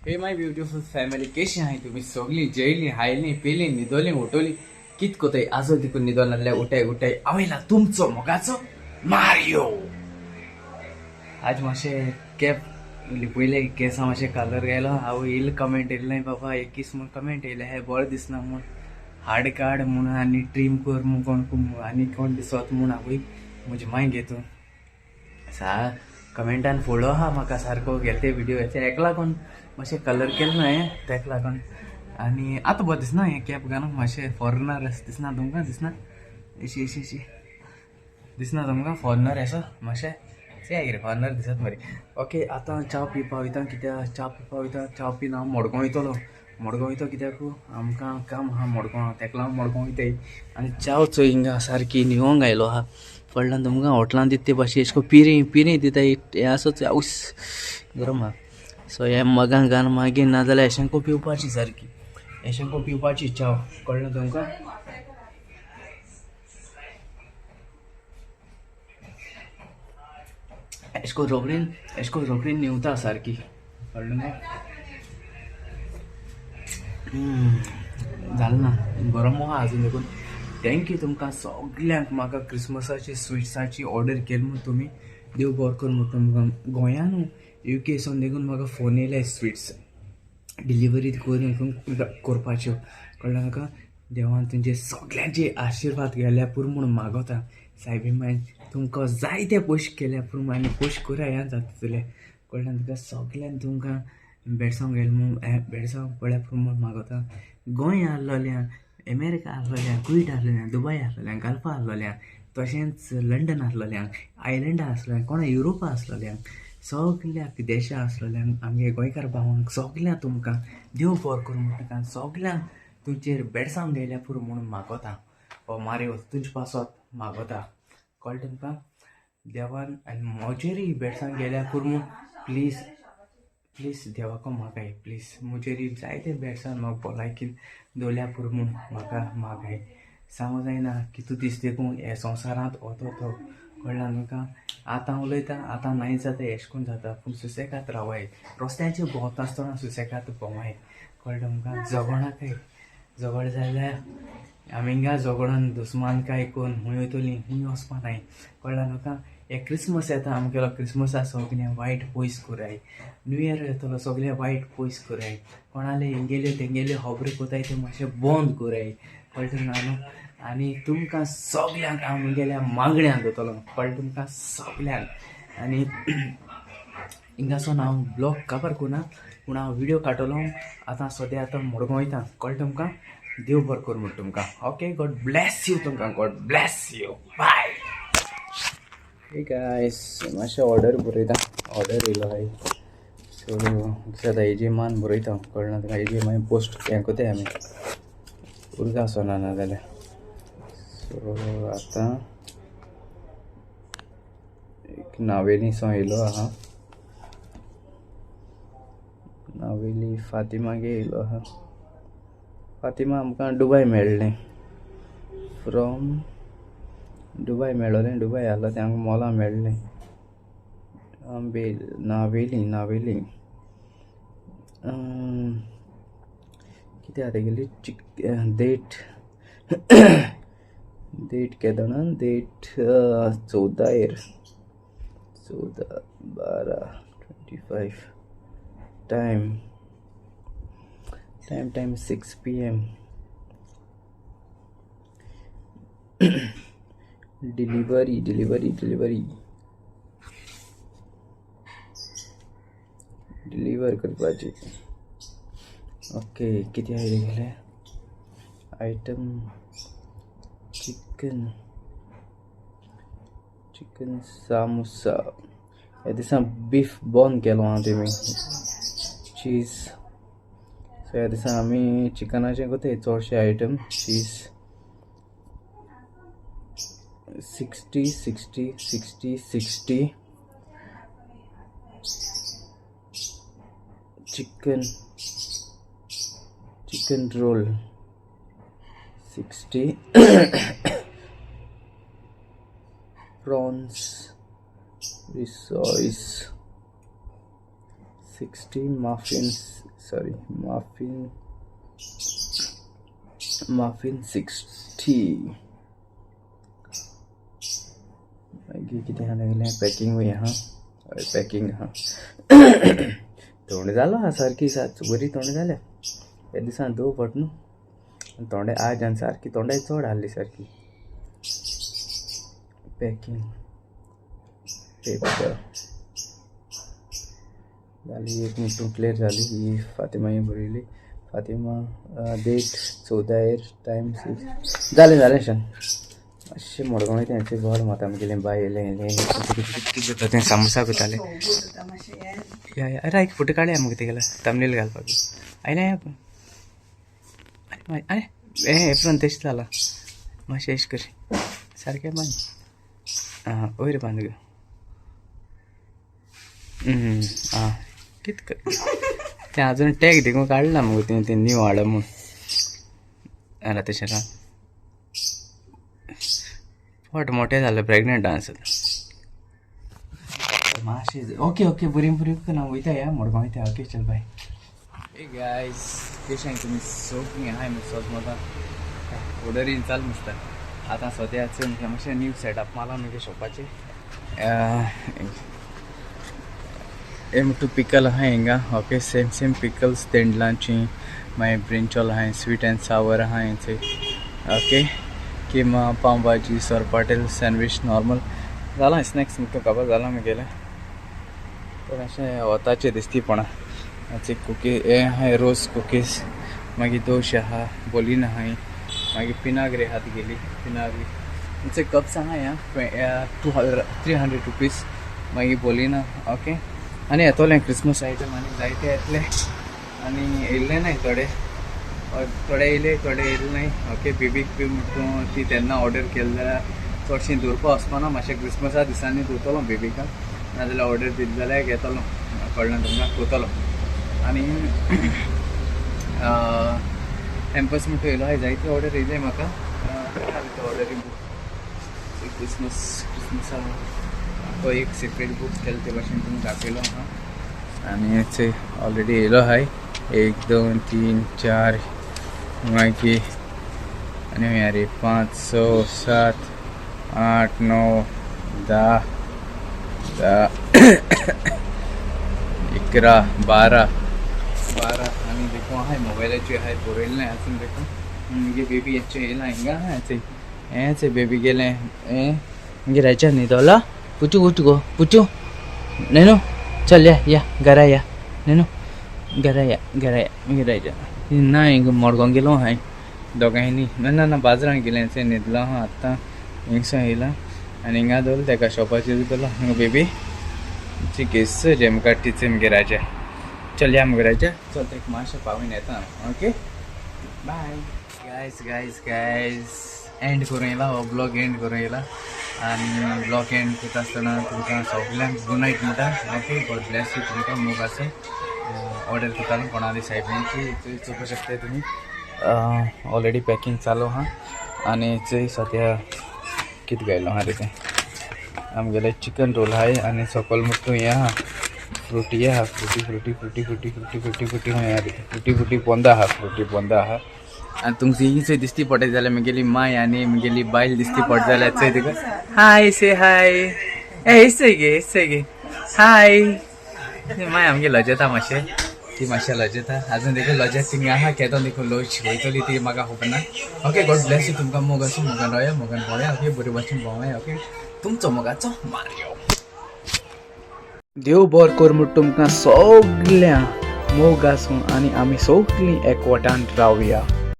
हे my beautiful family, केशी आहाय तुमी सगळीं? जेयली, हायली, पिली, न्हिदोली, उठोली, कित कोताय? आजो तिकून न्हिदोन नासल्यार उठाय उठाय. हांव तुमचो मोगाचो मारियो. आज मातशें कॅप लिपयले, केंसां मातशें कलर घायलो. हांव येयलो, कमेंट येयलें बाबा एकीस म्हूण कमेंट येयलें, हें बरें दिसना म्हूण, हाड काड म्हूण आनी ट्रीम कर म्हूण, कोण आनी कोण दिसत म्हूण. आवय म्हजी माय घेतून सा कमेंटान फोडो आहा म्हाका सारको गेले ते व्हिडिओ हेचे एक लागून मातशें कलर केलो न्हय हें तेका लागून. आनी आतां बरें दिसना हें कॅप घालून, मातशें फॉरेनर अशें दिसना तुमकां? दिसना एशी एशी एशी दिसना तुमकां? फॉरेनर असो मातशें ते कितें फॉरेनर दिसत मरे. ओके, आतां च्या पिवपा वयता. कित्याक च्या पिवपा वयता? च्या पिवन हांव मडगांव वयतलो. मडगांव वयतो कित्याक? आमकां काम आहा मडगांव, तेका लागून मडगांव वयताय. आनी च्याव चोय हिंगा सारकी निवोंक आयलो आहा, कळ्ळें तुमकां? हॉटलान दिता ते भाशेन एशे कोन पिरी पिरी दिता, हें आसा उस गरम आहा. सो हे मगां घालून मागीर नाजाल्यार एशें को पिवपाची, सारकी एशें को पिवपाची च्याव, कळ्ळें तुमकां? एशको रोखडीन, एशको रोखडीन न्हिवता सारकी, कळ्ळें तुमकां? जालें ना, गरम आहा आजून देखून. Thank you तुमकां सगल्यांक, म्हाका क्रिसमसाची स्विट्साची ऑर्डर केली म्हूण तुमी. देव बरो कर म्हूण तुमकां. गोंयानू युके सावन देखून म्हाका फोन येयले स्विट्स डिलिव्हरी करून करपाच्यो, कळ्ळें म्हाका? देवान तुमचे सगल्यांचे आशिर्वाद गेल्या पुरो म्हूण मागोता. सायबी मायन तुमकां जायते पयशे केल्या पुरो म्हूण, आनी पयशे करूया ह्यान जाता तुले, कळ्ळें तुका? सगल्यांक तुमकां बेडसांव गेले म्हूण, बेडसांव पळ्या पुरो म्हूण मागोता. गोंय आहलोल्यांक, अमेरिका आहलोल्यांक, कुवेट आहलोल्यांक, दुबाय आहलोल्यांक, गल्फा आहलोल्यांक, तशेंच लंडन आहलोल्यांक, आयलंडा आसलोल्यांक, कोणा युरोपा आसलोल्यांक, सगल्याक देशा आसलोल्यांक, आमगे गोंयकार भावांक सगल्यांक तुमकां देव बरो करूं म्हणटा. सगल्यांक तुमचेर बेडसांव गेल्या पुरो म्हणून मागोता. हो मारियो तुमचे पासत मागोता, कळ्ळें तुमकां? देवान आनी म्हजेरूय बेडसांव गेल्या पुरो म्हूण प्लीज प्लीज देवाको मागाय, प्लीज म्हजेरूय जायते बेडसांव म्हाका भलायकीन दवरल्या पुरो म्हूण म्हाका मागाय. सांगू जायना कितू दीस देखून हे संवसारांत वतो तो, कळ्ळें तुमकां? आतां उलयता, आतां नाय जाता, एशें कोन्न जाता. पूण सुसेगाद रावाय, रस्त्याचेर भोंवता आसतना सुसेगाद भोंवाय, कळ्ळें तुमकां? झगडनाकाय. झगड जाल्यार आमी हिंगा झगडोन दुस्मानकाय करून खूंय वयतलीं, खूंय वचपा नाय, कळ्ळें तुमकां? हे क्रिसमस येता आमगेलो, क्रिसमसा सगळें वायट पयस कराय. न्यू इयर येतलो, सगळें वायट पयस कराय. कोणाले हेंगेल्यो तेंगेल्यो खबरो कोताय त्यो मातशें बंद कराय, कळ्ळें तुमकां न्हू? आनी तुमकां सगल्यांक हांव म्हगेल्या मागण्यांक दवरतलो, कळ्ळें तुमकां सगल्यांक? आनी हिंगासून हांव ब्लॉग काबार करुना, पूण हांव व्हिडियो काडटलो. आतां सद्या आतां मडगांव वयता, कळ्ळें तुमकां? देव बरो करूं म्हूण तुमकां. ओके, गॉड ब्लॅस you तुमकां, गॉड ब्लॅस you, बाय. हे गायस, मातशें ऑर्डर बरयता. ऑर्डर येयलो आहाय, सो दिसता हेजी मान बरयता, कळ्ळें तुका? हेजी मागीर पोस्ट हें कोताय आमी, उरगा आसना ना जाल्यार. सो आतां एक नावेली सो येयलो आहा, नावेली फातिमागे येयलो आहा. फातिमा आमकां दुबाय मेळ्ळें, फ्रॉम दुबाय मेळोलें, दुबाय आहलो तें आमकां मोलां मेळ्ळें. आंबेल नावेली, नावेली कितें आहा तेगेली? चिक डेट, डेट केदोना? डेट 14 एर 14/12/25. Time time time 6 p.m. Delivery delivery delivery deliver करपाची. ओके, कितें आहा तेगेलें आयटम? Chicken, chicken samosa. ह्या दिसा बीफ बंद केलो आहा तेमी, चीज. सो ह्या दिसा आमी चिकनाचे कोताय चडशे आयटम. चीज 60 60 60 60. Chicken, chicken roll 60, prawns risoles 60 muffins, sorry, muffin, muffin 60. मागीर कितें आहा तेगेलें पॅकींग आहा, हय पॅकींग आहा. थंड जालो आहा सारकी, बरी थंड जाल्या ह्या दिसान दो फट न्हू थोंडे आज आनी सारकी थोंडाय चड आहली सारकी. पॅकींग पेपर जाली, एक मिनट क्लियर जाली. ही फातिमा ही बरयली, फातिमा, डेट 14 एर टायम 6. जालें जालें शन. मातशें मडगांव तेंचे घर माता आमगेलें बाय येयलें येयलें कितें करता तें सामोसा करतालें. या या, अरे एक फोटो काडया मुगो तेगेलो थंबनेल घालपाक. आयलें अरे अरे हें एप्रन तेश जालां, मातशें एश कर सारकें बांद. आं वयर बांद गो. आं कित कर तें अजून टॅग देखून काडला मुगो तें, तें न्यू हाडला म्हूण. आं तशें राव, पोट मोठें जालें, प्रेग्नंट आसा मातशें. ओके ओके, बरी बरी ना, वयता या मडगांव वयता. ओके चल बाय. हे गायज, कशें तुमी सगळीं? हाय सोज म्हाका ऑर्डरीन चालू दिसता. आतां सद्या मातशें न्यू सेटअप मारला मुगे शॉपाचेर. एम टू पिकल आहा हिंगा. ओके, सेम सेम पिकल्स, तेंडलांची, मागीर ब्रिंचॉल आहाय, स्वीट अँड सावर आहा हेंचे. ओके, किंवा पाव भाजी, सोरपाटेल, सँडवीच, नॉर्मल जालां. स्नॅक्स मुख्य काबार जालां मुगेलें. तर अशें वताचें दिसती पणा कुकी हें आहाय, रोज कुकीज, मागीर दोश आहा, बोलीन आहाय, मागीर पिनाग्री आहा तिगेली पिनाग्री. म्हणजे कप्स आहा या 200 300 रुपीज. मागीर बोलिना. ओके, आनी येतोलें क्रिसमस आयटम आनी जायते येतले आनी येयल्ले नाय, थोडे थोडे येयले, थोडे येयले नाय. ओके, बेबीक बी म्हणटू ती तेन्ना ऑर्डर केली जाल्यार चडशीं दवरपा वचपाना, मातशें क्रिसमसा दिसांनी दवरतलो बेबीका, नाजाल्यार ऑर्डर दिली जाल्यार घेतलो, कळ्ळें तुमकां, कोतलो. आनी हॅम्पर्स म्हणटा येयलो आहाय, जायते ऑर्डर येयले म्हाका. ऑर्डरी बूक क्रिसमस क्रिसमसा तो एक सेपरेट बूक केले ते भाशेन तुमकां दाखयलो आहा. आनी ऑलरेडी येयलो आहाय, एक दोन तीन चार, मागीर आनी रे पांच स सात आठ णव 10 10 11 12 12. आनी देखून आहाय मोबायलाचेर आहाय, बरयल्लें आसून देखून. मुगे बेबी हेचें येयलां हिंगा आहाय, हेंच बेबी गेलें. हें मुगे राजा न्हिदोला. पुचू उठ गो पुचू, नेनू चल या या घरा या, नेनू घरा या, घरा या मुगे राजा. ना हिंगा मडगांव गेलो हांवें दोगांयनी, ना ना ना, बाजारान गेलें, न्हिदलो आहा आतां हिंगसून येयलां आनी हिंगा दवरलो तेका शॉपाचेर दवरलो. बेबी केस जेम काडटीचे मुगे राजा, चल या मुगे राजा, चल तेका मातशें पावून येता. Okay bye guys. Guys guys, and करूं येयला हो ब्लॉग, एंड करूं येयला. आनी ब्लॉग एंड करता आसतना तुमकां सगल्यांक गूड नायट म्हणटा. Okay, God Blaise you. तुमकां मोग आसूं. ऑर्डर करतालो कोणाली सायबिणीची चोवपाक शकता तुमी, ऑलरेडी पॅकिंग चालू आहा. आनी चोय सद्या कितें घायलो आहा रे तें, आमगेलें चिकन रोल आहाय. आनी सकयल मुट्टू हें आहा, फ्रुटी आहा, Frooti Frooti Frooti Frooti Frooti Frooti Frooti खंय आहा, फ्रुटी फ्रुटी पोंदा आहा, फ्रुटी पोंदा आहा. आनी तुमची ही चोय दिसती पडटा जाल्यार मुगेली माय आनी मुगेली बायल दिसती पडटा जाल्यार चोय तुका हाय, से हाय. ए हेच गे, हेच गे, हाय. माय आमगे लजेता मातशें, ती मातशें लजेता अजून देखून, लजेत थिंगा आहा. केदो देखून लज वयतली ती म्हाका खबर ना. Okay, God Blaise you. तुमकां मोग आसूं, मोगान रावया, मोगान भोंवया. ओके, बरे भाशेन भोंवया. ओके, तुमचो मोगाचो मारियो. देव बर कर म्हूण तुमकां सगळ्यां, मोग आसूं आनी आमी सगळीं एकवटान रावया.